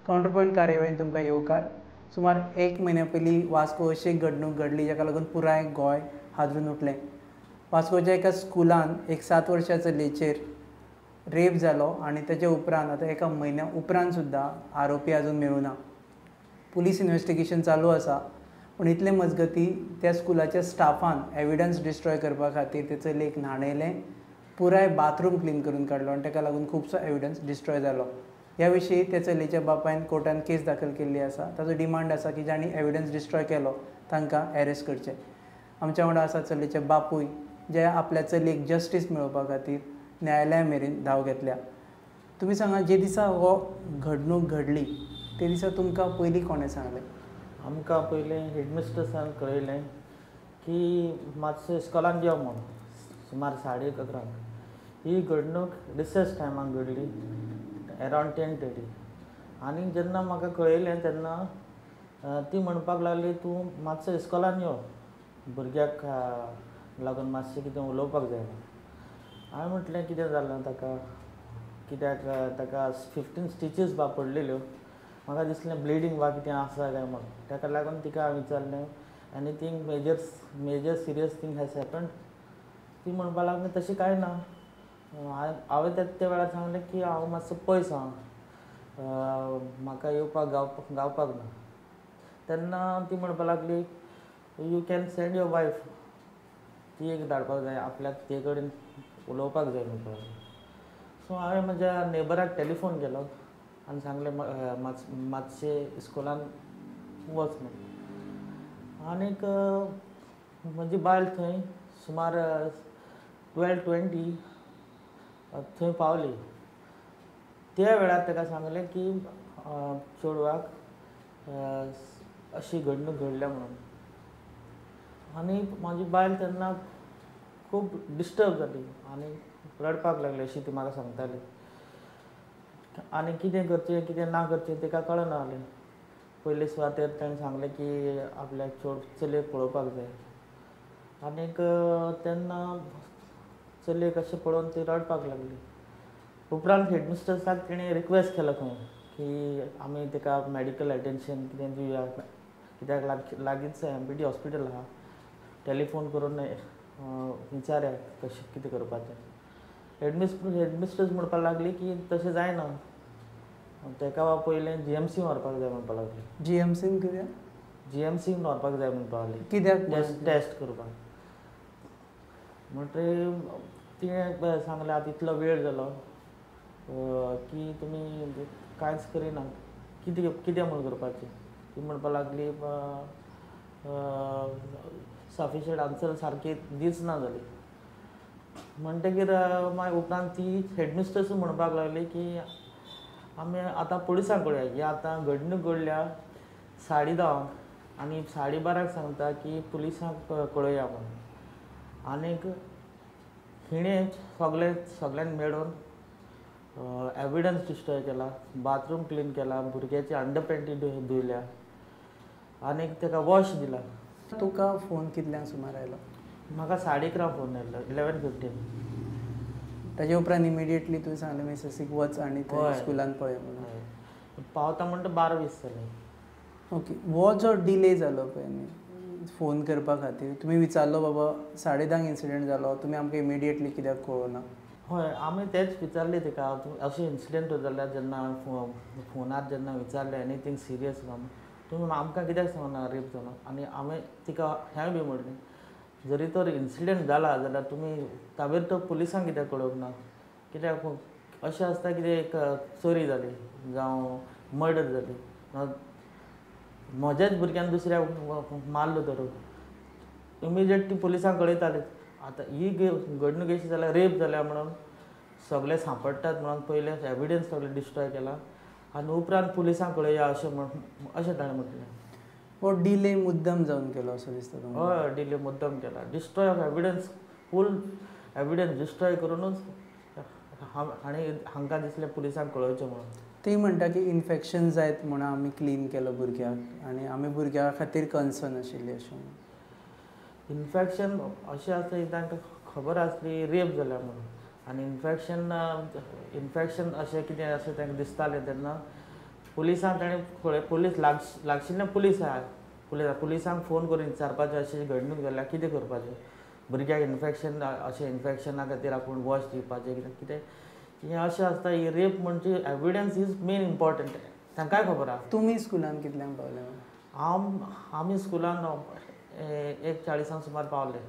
काउंटरपॉयंट कार्यावळीन तुमकां येवकार. सुमार एक म्हयन्या पयलीं वास्को अशी एक घडणूक घडली जाका लागून पुराय गोंय हादरून उठलें. वास्कोच्या एका स्कुलान एक 7 वर्सां चलयेचेर रेप जालो आनी ताच्या उपरांत आतां एका म्हयन्या उपरांत सुद्दां आरोपी अजून मेळूना. पुलीस इन्वेस्टिगेशन चालू आसा, पूण इतले मजगती त्या स्कुलाच्या स्टाफान एविडन्स डिस्ट्रॉय करपा खातीर ते चलयेक न्हाणयलें, पुराय बाथरूम क्लीन करून काडलो आनी ताका लागून खुबसो एविडन्स डिस्ट्रॉय जालो. ह्या विशीं त्या चलयेच्या बापायन कोर्टान केस दाखल केल्ली आसा. ताचो डिमांड आसा की जांणी एविडन्स डिस्ट्रॉय केलो तांकां अरेस्ट करचें. आमच्या वांगडा आसा चलयेचे बापूय, जे आपल्या चलयेक जस्टीस मेळोवपा खातीर न्यायालया मेरेन धांव घेतल्या. तुमी सांगा, जे दिसा हो घडणूक घडली ते दिसा तुमकां पयलीं कोणें सांगलें? आमकां पयलीं हेडमिस्ट्रसान कळयलें की मातशें इस्कॉलान यो म्हूण सुमार 11:30. ही घडणूक रिसेस टायमाक घडली, अरावंड 10:30. आनी जेन्ना म्हाका कळयलें तेन्ना ती म्हणपाक लागली, तूं मातसो इस्कॉलान यो, भुरग्याक लागून मातशें कितें उलोवपाक जाय म्हूण. हांवें म्हटलें कितें जालां ताका, कित्याक ताका 15 स्टिचीस बा पडलेल्यो. म्हाका दिसलें ब्लिडींग बा कितें आसा काय म्हूण. ताका लागून तिका हांवें विचारलें, anything major serious thing has happened? ती म्हणपाक लागली तशें कांय ना. हांवें त्या वेळार सांगलें की हांव मातसो पयस आहा, म्हाका येवपाक गावपाक ना. तेन्ना ती म्हणपाक लागली, you can send your wife, ती एक धाडपाक जाय आपल्याक, ते कडेन उलोवपाक जाय म्हणपाक लागली. सो हांवें म्हज्या नेबराक टेलिफोन केलो आनी सांगलें मातशें इस्कॉलान वच म्हूण. आनीक म्हजी बायल थंय सुमार 12:20 थंय पावली. त्या वेळार ताका सांगलें की चेडवाक अशी घडणूक घडल्या म्हणून. आनी म्हाजी बायल तेन्ना खूब डिस्टर्ब जाली आनी रडपाक लागली अशी ती म्हाका सांगताली. आनी कितें करचें कितें ना करचें ताका कळना जालें. पयले सुवातेर ताणें सांगलें की आपल्याक चलयेक पळोवपाक जाय. आनीक तेन्ना चलयेक अशें पळोवन ती रडपाक लागली. उपरांत हेडमिस्ट्रसाक तिणें रिक्वेस्ट केलो खंय की आमी ताका मेडिकल एटेन्शन कितें दिवया, कित्याक लागींच MPT hospital आहा, टेलिफोन करून विचारया कशें कितें करपाचें. हेडमिस्ट्रस म्हणपाक लागली की तशें जायना, ताका पयलें GMC व्हरपाक जाय म्हणपाक लागली. GMC कित्याक? GMC व्हरपाक जाय म्हणपाक लागली. कित्याक? टेस्ट करपाक. म्हणटकीर तिणें सांगलें आतां इतलो वेळ जालो की तुमी कांयच करिना, कितें कितें म्हूण करपाचें. ती म्हणपाक लागली सफिशियंट आन्सर सारकी दिसना जाली. म्हणटकीर मागीर उपरांत ती हेडमिस्ट्रस म्हणपाक लागली की आमी आतां पुलिसांक कळया, ही आतां घडणूक घडल्या 10:30 आनी 12:30 सांगता की पुलिसांक कळया म्हूण. आनीक हिणें सगळ्यांक मेळून एविडन्स डिस्ट्रॉय केला, बाथरूम क्लीन केला, भुरग्याची अंडरपॅन्टी धुयल्या आनीक ताका वॉश दिला. तुका फोन कितल्यांक सुमार आयलो? म्हाका 11:30 फोन आयलो, 11:15. ताजे उपरांत इमिडिएटली तुवें सांगलें मिसेसीक वच आनी थंय स्कुलान पळय म्हणून. पावता म्हणटा 12:20 जालें. ओके, हो जो डिले जालो पळय न्ही फोन करपा खातीर, तुमी विचारलो बाबा 10:30 इन्सिडंट जालो, तुमी आमकां इमिडिएटली कित्याक कळोवना? हय, आमी तेच विचारले तिका, अशें इन्सिडंट जाल्यार जेन्ना फोनार जेन्ना विचारलें एनीथींग सिरियस म्हूण, तुमी आमकां कित्याक सांगना रेप जालो? आनी हांवें तिका हें बी म्हणलें, जरी तर इन्सिडंट जाला जाल्यार तुमी ताबेर तो पुलिसांक कित्याक कळोवंक ना? कित्याक अशें आसता कितें एक चोरी जाली जावं मर्डर जाली, म्हज्याच भुरग्यान दुसऱ्याक मारलो तर इमिजिएट ती पुलिसांक कळयताली. आतां ही घडणूक अशी जाल्या, रेप जाल्या म्हणून सगळे सांपडटात म्हणून पयलें एविडन्स सगळें डिस्ट्रॉय केला आनी उपरांत पुलिसांक कळया अशें म्हण अशें ताणें म्हटलें. हो डिले मुद्दम जावन केलो असो दिसता तुमकां? हय, डिले मुद्दम केला. Destroy of evidence, full evidence destroy करुनूच हाणें हांकां दिसलें पुलिसांक कळोवचें म्हणून. ती म्हणटा की इन्फेक्शन जायत म्हणून आमी क्लीन केलो भुरग्याक आनी आमी भुरग्या खातीर कन्सर्न आशिल्ली अशें म्हणून. इन्फेक्शन अशें आसता की तांकां खबर आसली रेप जाल्या म्हणून आनी इन्फेक्शन अशें कितें अशें तांकां दिसतालें तेन्ना पुलिसांक ताणें पुलीस लागशिल्ले पुलीस आहा पुलिसांक फोन करून विचारपाचें अशें घडणूक जाल्यार कितें करपाचें भुरग्याक इन्फेक्शन अशें इन्फेक्शना खातीर आपूण वॉश दिवपाचें कितें कितें हें अशें आसता. ही रेप म्हणजे एविडन्स is main important तांकांय खबर आसा. तुमी स्कुलान कितल्यांक पावले? हांव आमी स्कुलान 1:40 सुमार पावले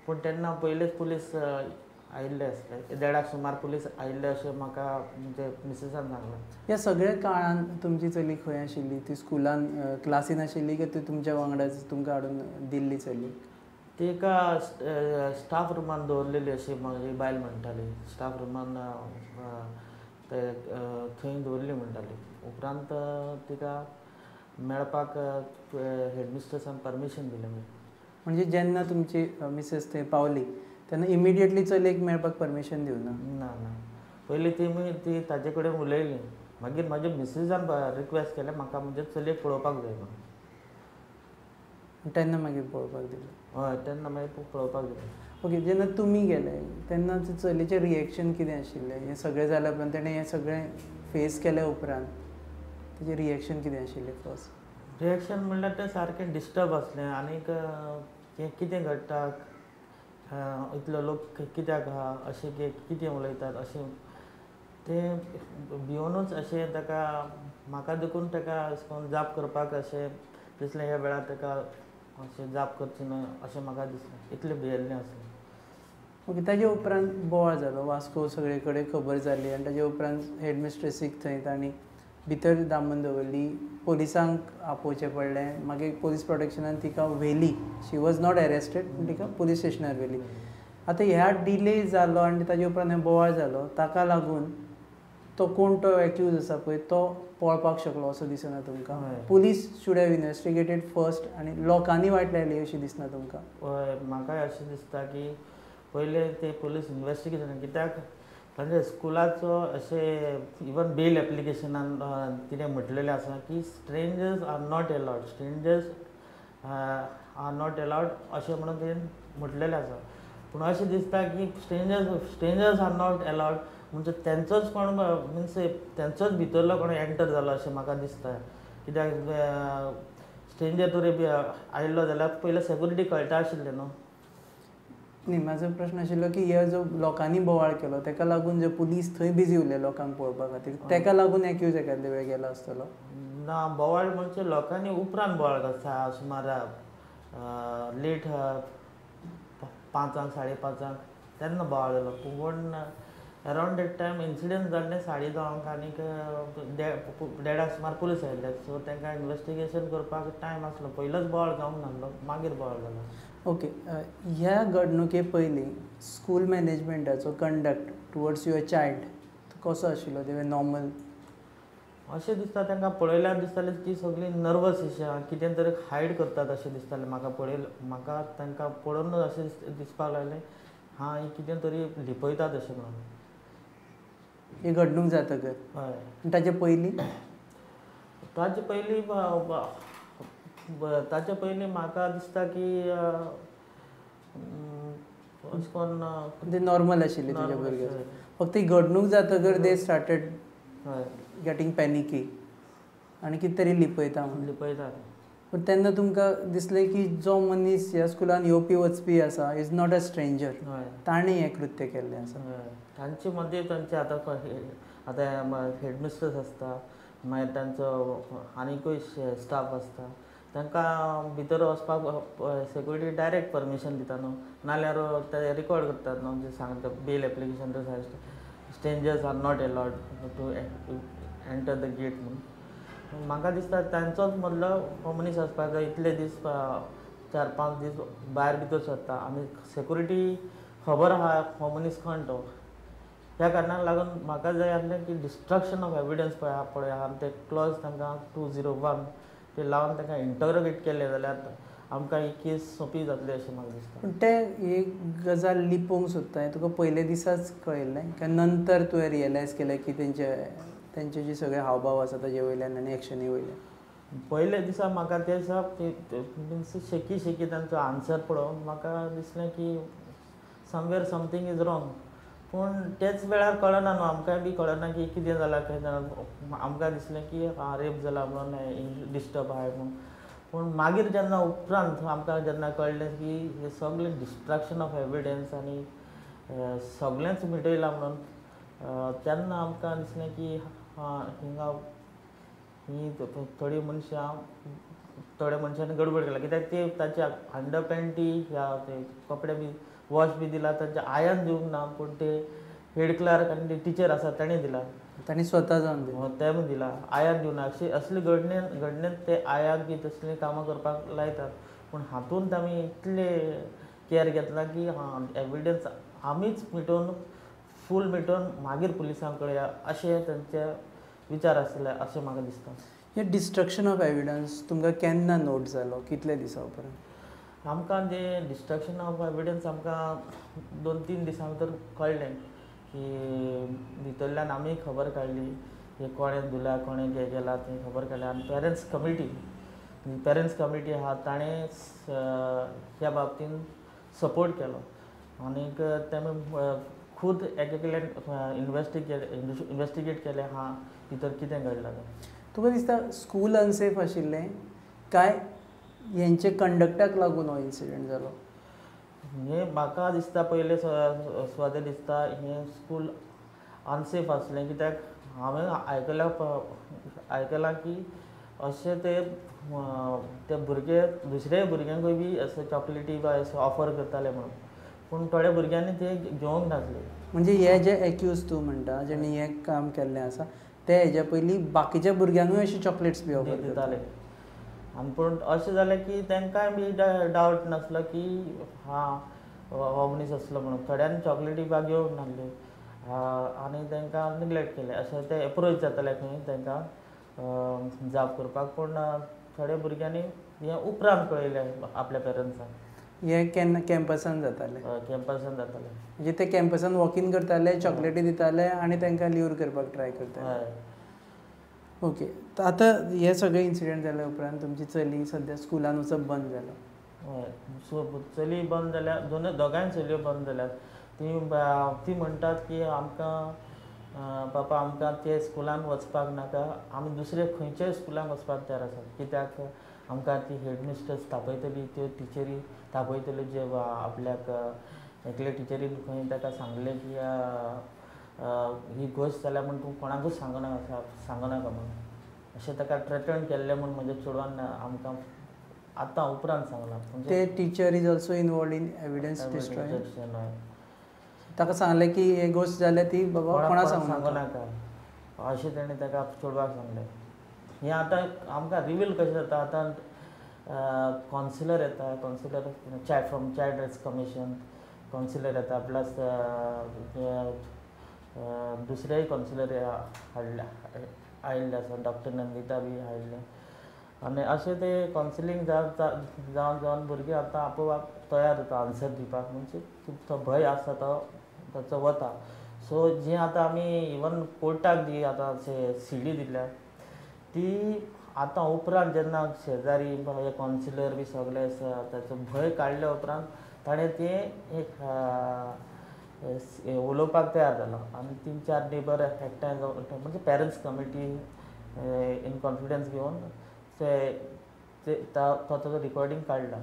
पूण तेन्ना पयलेच पुलीस आयिल्ले आसले 1:30 सुमार पुलीस आयिल्ले अशें म्हाका म्हणजे मिसेसान सांगलें. ह्या सगळ्या काळान तुमची चली खंय आशिल्ली? ती स्कुलान क्लासीन आशिल्ली की ती तुमच्या वांगडा तुमकां हाडून दिल्ली चली? ती एका स्टाफ रुमान दवरलेली अशी म्हजी बायल म्हणटाली. स्टाफ रुमान ते थंय दवरली म्हणटाली. उपरांत तिका मेळपाक हेडमिस्ट्रसान परमिशन दिलें. म्हणजे जेन्ना तुमची मिसेस थंय पावली तेन्ना इमिडिएटली चलयेक मेळपाक परमिशन दिवना? ना ना, पयलीं ती ताजे कडेन उलयली, मागीर म्हाज्या मिसेसान रिक्वेस्ट केलें म्हाका म्हणजे चलयेक पळोवपाक जाय म्हणून. तेन्ना मागीर पळोवपाक दिलें? हय, तेन्ना मागीर पळोवपाक दिलें. ओके, जेन्ना तुमी गेले तेन्ना चलयेचें रिएक्शन कितें आशिल्लें? हें सगळें जाल्या उपरांत तेणें हें सगळें फेस केल्या उपरांत तेजें रिएक्शन कितें आशिल्लें? फर्स्ट रिएक्शन म्हणल्यार तें सारकें डिस्टर्ब आसलें आनीक हें कितें घडटा इतलो लोक कित्याक आहा अशें कितें उलयतात अशें तें भिवनूच अशें ताका म्हाका देखून ताका अशें करून जाप करपाक अशें दिसलें ह्या वेळार ताका अशें जाप करचें न्हय अशें म्हाका दिसलें, इतलें भियेल्लें आसलें. ओके, ताजे उपरांत बोवाळ जालो, वास्को सगळे कडेन खबर जाली आनी ताजे उपरांत हेडमिस्ट्रेसीक थंय तांणी भितर दामून दवरली, पोलिसांक आपोवचें पडलें, मागीर पोलीस प्रोटेक्शनान तिका व्हेली. शी वॉज not arrested पूण तिका पोलीस स्टेशनार व्हेली. आतां ह्या डिले जालो आनी ताजे उपरांत हें बोवाळ जालो, ताका लागून तो कोण तो एक्यूज आसा पळय तो पळपाक शकलो असो दिसना तुमकां? Police should have investigated first आनी लोकांनी वायट लायली अशी दिसना तुमकां? हय, म्हाकाय अशें दिसता की पयलें ते पोलीस इन्वेस्टिगेशन कित्याक तांच्या स्कुलाचो अशें इवन बेल एप्लिकेशनान कितें म्हटलेलें आसा की strangers are not allowed, strangers are not allowed अशें म्हणून तेणें म्हटलेलें आसा. पूण अशें दिसता की स्ट्रेंजर्स are not allowed म्हणजे तेंचोच कोण मिन्स तेंचोच भितरलो कोण एंटर जालो अशें म्हाका दिसता. कित्याक स्ट्रेंजर तरी बी आयिल्लो जाल्यार पयलीं सेक्युरिटी कळटा आशिल्लें न्हू. न्ही, म्हाजो प्रश्न आशिल्लो की हे जो लोकांनी बोवाळ केलो तेका लागून जे पुलीस थंय बिजी उरले लोकांक पळोवपा खातीर तेका लागून एक्यूज एखादे वेळ गेलो आसतलो? ना, बोवाळ म्हणजे लोकांनी उपरांत बोवाळ घातला सुमार लेट 5 5:30 तेन्ना बोवाळ जालो. पूण अरावंड that time incident जाल्लें 10:30 आनीक 1:30 सुमार पुलीस आयिल्ले. सो तांकां इन्वेस्टिगेशन करपाक टायम आसलो, पयलोच बोवाळ जावंक नासलो, मागीर बोवाळ जालो. ओके, ह्या घडणुके पयलीं स्कूल मॅनेजमेंटाचो कंडक्ट टुवर्ड्स your child कसो आशिल्लो? ते नॉर्मल अशें दिसता तांकां पळयल्यार दिसतालें की सगळीं नर्वस अशें कितें तरी हायड करतात अशें दिसतालें म्हाका. म्हाका तांकां पळोवन अशें दिसपाक लागलें हां ही कितें तरी लिपयतात अशें म्हणून. ही घडणूक जातकर? हय. ताजे पयलीं? ताजे पयलीं ताजे पयलीं म्हाका दिसता की अशें करून ते नॉर्मल आशिल्ले तुज्या भुरग्याक. फक्त ही घडणूक जातकर they started getting पॅनिकी आनी कितें तरी लिपयता म्हणून. लिपयतात. पूण तेन्ना तुमकां दिसलें की जो मनीस ह्या स्कुलान येवपी वचपी आसा is not a stranger, ताणें हें कृत्य केल्लें आसा. तांचे मदीं तांचे आतां आतां हेडमिस्ट्रस आसता, मागीर तांचो आनीकूय स्टाफ आसता, तांकां भितर वचपाक सेक्युरिटी डायरेक्ट परमिशन दिता न्हू, नाल्यार ते रिकॉर्ड करतात न्हू जे सांगता bail application strangers are not allowed to enter the gate म्हणून. म्हाका दिसता तांचोच मदलो हो मनीस आसपाक जाय. इतले दीस 4-5 दीस भायर भितर सरता आनी सेक्युरिटी खबर आहा हो मनीस कोण तो, ह्या कारणाक लागून म्हाका जाय आसलें की डिस्ट्रक्शन ऑफ एविडन्स पळय आहा ते क्लॉज तांकां 201 ते लावन तांकां इंटरोगेट केले जाल्यार आमकां ही केस सोंपी जातली अशें म्हाका दिसता. पूण ते एक गजाल लिपोवंक सोदता हें तुका पयले दिसाच कळिल्लें काय नंतर तुवें रियलायज केलें की तेंचे जे सगळे हावभाव आसा ताजे वयल्यान आनी एक्शनी वयल्यान? पयले दिसा म्हाका ते दिसा मिन्स शेकी शेकी तांचो आन्सर पळोवन म्हाका दिसलें की समवेर समथींग is wrong. पूण तेच वेळार कळना न्हू, आमकांय बी कळना की कितें जालां खंय जालां. आमकां दिसलें की आं रेप जाला म्हणून डिस्टर्ब आहाय म्हूण. पूण मागीर जेन्ना उपरांत आमकां जेन्ना कळ्ळें की हें सगळें डिस्ट्रक्शन ऑफ एविडन्स आनी सगळेंच मिटयलां म्हणून, तेन्ना आमकां दिसलें की हां हिंगा ही थोडीं मनशां थोड्या मनशांनी गडबड केला. कित्याक ते ताचे अंडर पॅन्टी ह्या ते कपडे बी वॉश बी दिला तांच्या आयान दिवंक ना, पूण ते हेड क्लार्क आनी ते टिचर आसा ताणें दिला, तांणी स्वता जावन दिला, तें दिला, आयान दिवना. अशी असली घडणेन ते आयाक बी तसलीं कामां करपाक लायतात. पूण हातूंत आमी इतले केअर घेतला की हां एविडन्स आमीच मिटोवन फूल मिटोवन मागीर पुलिसांक कळया अशें तांचे विचार आसले अशें म्हाका दिसता. हे डिस्ट्रक्शन ऑफ एविडन्स तुमकां केन्ना नोट जालो, कितले दिसां उपरांत? आमकां जे डिस्ट्रक्शन ऑफ एविडन्स आमकां 2-3 दिसां भितर कळ्ळें की भितरल्यान आमी खबर काडली हे कोणें धुला कोणें गेला तें खबर काडली. आनी पेरंट्स कमिटी आहा ताणें ह्या बाबतीन सपोर्ट केलो आनीक तेमी खूद एक एकल्यान इन्वेस्टिगेट केलें हां भितर कितें घडलां तें. तुका दिसता स्कूल अनसेफ आशिल्लें काय हेंचे कंडक्टाक लागून हो इन्सिडंट जालो? हें म्हाका दिसता पयलें सुवातेर दिसता हें स्कूल अनसेफ आसलें, कित्याक हांवें आयकलां की अशें ते ते भुरगे दुसऱ्या भुरग्यांकूय बी अशें चॉकलेटी बा अशें ऑफर करताले म्हणून, पूण थोड्या भुरग्यांनी ते घेवंक नासले. म्हणजे हे जे एक्यूज तूं म्हणटा जेणी हें काम केल्लें आसा ते हेज्या पयलीं बाकीच्या भुरग्यांकूय अशे चॉकलेट्स बी ऑफर दिताले. आनी पूण अशें जालें की तांकांय बी डावट नासलो की हां हो मनीस आसलो म्हणून. थोड्यांनी चॉकलेटी बा घेवंक नासल्यो आनी तांकां निग्लेक्ट केलें. अशें ते एप्रोच जाताले खंय तांकां जाप करपाक, पूण थोड्या भुरग्यांनी हें उपरांत कळयलें आपल्या पेरंट्सांक. हे केन्ना कॅम्पसान जाताले? कॅम्पसान जाताले. म्हणजे ते कॅम्पसान वॉक इन करताले, चॉकलेटी दिताले आनी तांकां ल्यूर करपाक ट्राय करताले. ओके, आतां हे सगळे इन्सिडंट जाल्या उपरांत तुमची चली सद्या स्कुलान वचप बंद जालें? हय, सो चली बंद जाल्या, दोगांय चलयो बंद जाल्यात. ती म्हणटात की आमकां पापा आमकां ते स्कुलान वचपाक नाका, आमी दुसरे खंयच्याय स्कुलान वचपाक तयार आसात. कित्याक आमकां ती हेडमिस्ट्रस तापयतली, त्यो टिचरी तापयतल्यो जे आपल्याक एकले टिचरीन खंय ताका सांगलें की ही गोश्ट जाल्या म्हूण तूं कोणाकूच सांगू नाका, सांगू नाका म्हणून अशें ताका थ्रेटन केल्लें म्हूण म्हज्या चेडवान आमकां आतां उपरांत सांगलां. ते teacher is also involved in evidence destruction. ताका सांगलें की हे गोश्ट जाल्या ती बाबा कोणाक सांगू नाका अशें तेणें ताका चेडवाक सांगलें. हें आतां आमकां रिवील कशें जाता, आतां कावन्सिलर येता, counsellor from child rights commission counsellor येता, प्लस दुसरेय कावन्सिलर हाडले आयिल्ले आसा, डॉक्टर नंदिता बी हाडलें. आनी अशें ते कावन्सिलींग जावन जावन भुरगीं आतां आपोआप तयार जाता आन्सर दिवपाक, म्हणजे तो भंय आसा तो ताचो वता. सो जी आतां आमी इवन कोर्टाक जी आतां सी डी दिल्या ती आतां उपरांत जेन्ना शेजारी कावन्सिलर बी सगळे आसा ताचो भंय काडल्या उपरांत ताणें तें एक उलोवपाक तयार जालो. आनी 3-4 नेबर एकठांय म्हणजे पेरंट्स कमिटी इन कॉन्फिडन्स घेवन ते तो ताचो रिकॉर्डींग काडला.